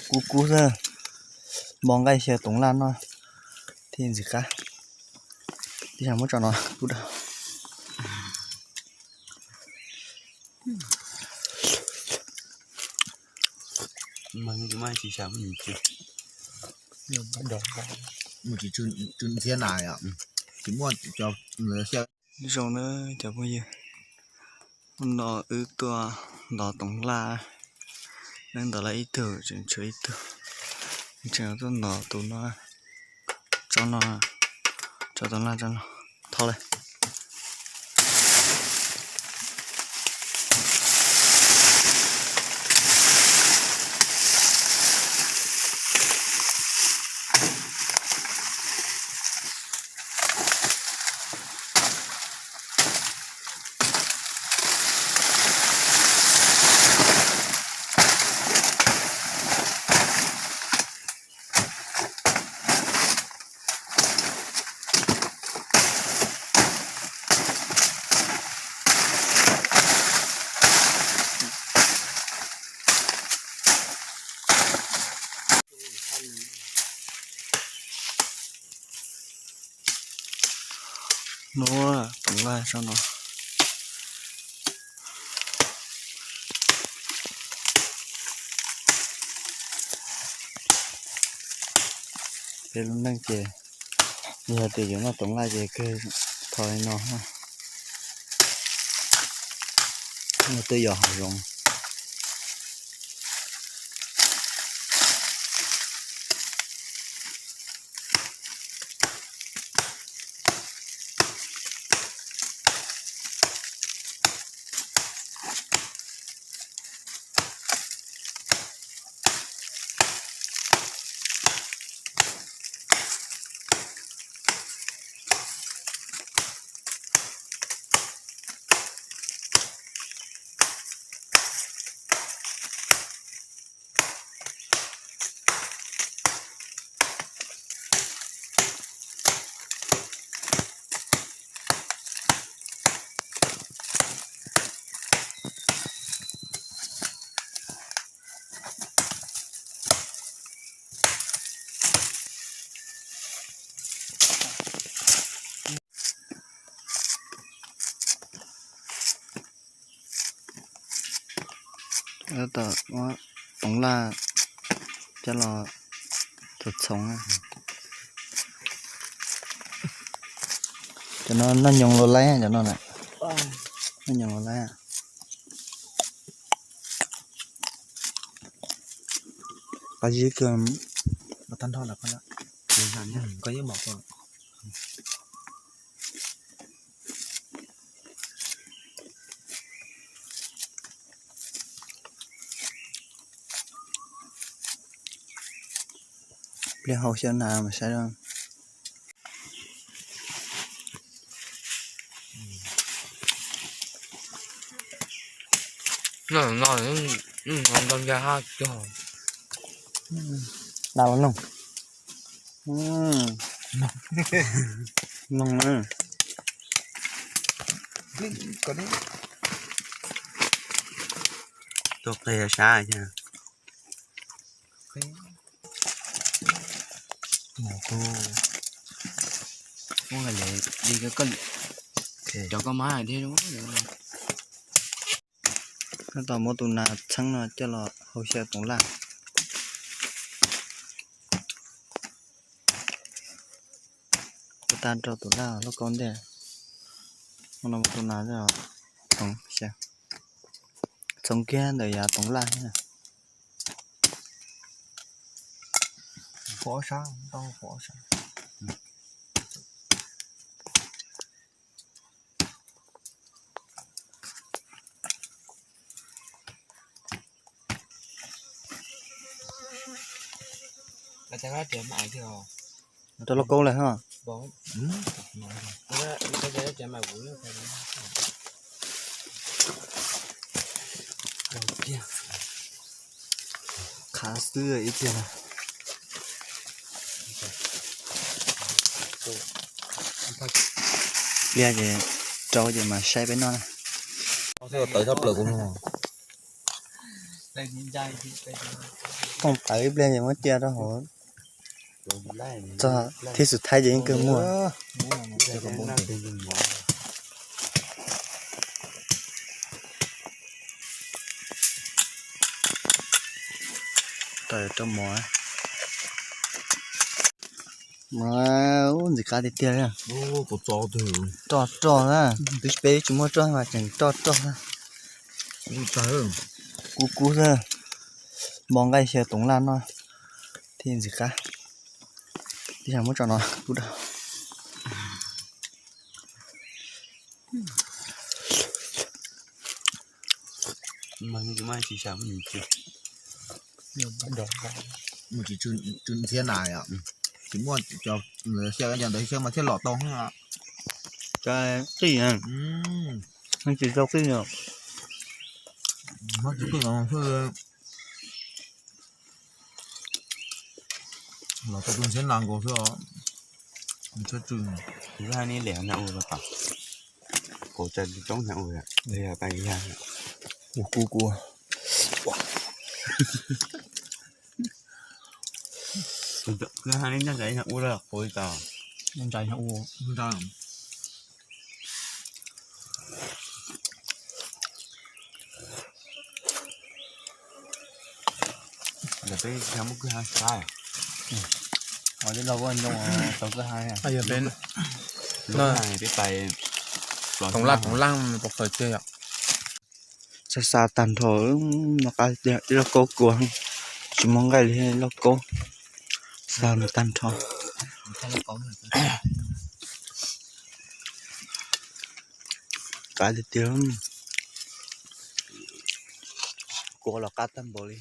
Kub kub xwb, npo nqaij xyaw toov laj noj thiaj ntxim qab. Ib zaug muab tso no kub dawb. Mus tsis tsw ntxhiab na, tsis muaj cov xyaw. Zoo na cov phooj ywg, hnub no wb tuaj ntov toov laj, wb ntov laj ib tug tseem tshuav ib tug, tseem tuaj ntov tus no, tsob no, tsob toov laj tsob no, thauj lawm. Nuav toov laj tsob no. Peb lub neej ces yog tias yuav noj toov laj ces kawg thov li no, noj twb yog hav zoov. Tom toov laj coj los txhoov. Cov no noj nyoos los laib, cov no na, noj nyoos los laib. Qab zib kawg. Pliag hau xyaw na mas saib. Dab los noog. Noog na. Tuaj qhia sab. Cov koj mab thiab. Tab tom muab tus nas txheeb no coj los hau xyaw toov laj. Ua tag rau tus laj lub kaub ntej. Ua no tus nas coj los txhoov xyaw, txhoov kiag ntawm yav toov laj thiab. Rau lauj kaub lawm hos. Qhav xwb ib tiag. Pliag ces rau ces mas saib peb noj na. Tawv tshaj plaws kuv mloog. Kooj tawv ib pliag ces muab cia rau hauv. Txog thib xus thaib ces yeej kawg muag. Rau mov. Ub, ntxim qab tiag tiag li. Roj roj na, twb peb tsis muaj roj mas tseem roj roj na. Kub kub xwb. Npo nqaij xyaw toov laj noj thiaj ntxim qab. Tib yam muab tso no kub dog. Mus tsis tsw ntxhiab na yom, tsis muaj cov xyaw cov ntawd xyaw mas thiaj los tau. Qij, tsis tau qij no. Los tau tus ntxhiab nas nkaus xwb os. Ntxhiab tsw. Ua li cas coob hnyag ua, ua kub kub. Ua li cas, ntsa ua. Ntawm peb muaj kwj ha sab. Ua li los ua ntoo tau kwj ha. Peb pais toov laj toov laj pov khaws tiag yom. Xa xa tag nrho, noj qab tiag, ib lauj kaub kua, tsis muaj nqaij li lauj kaub. Xa mus tag nrho. Qab tiag tiag. Kua los qab tag npaum li.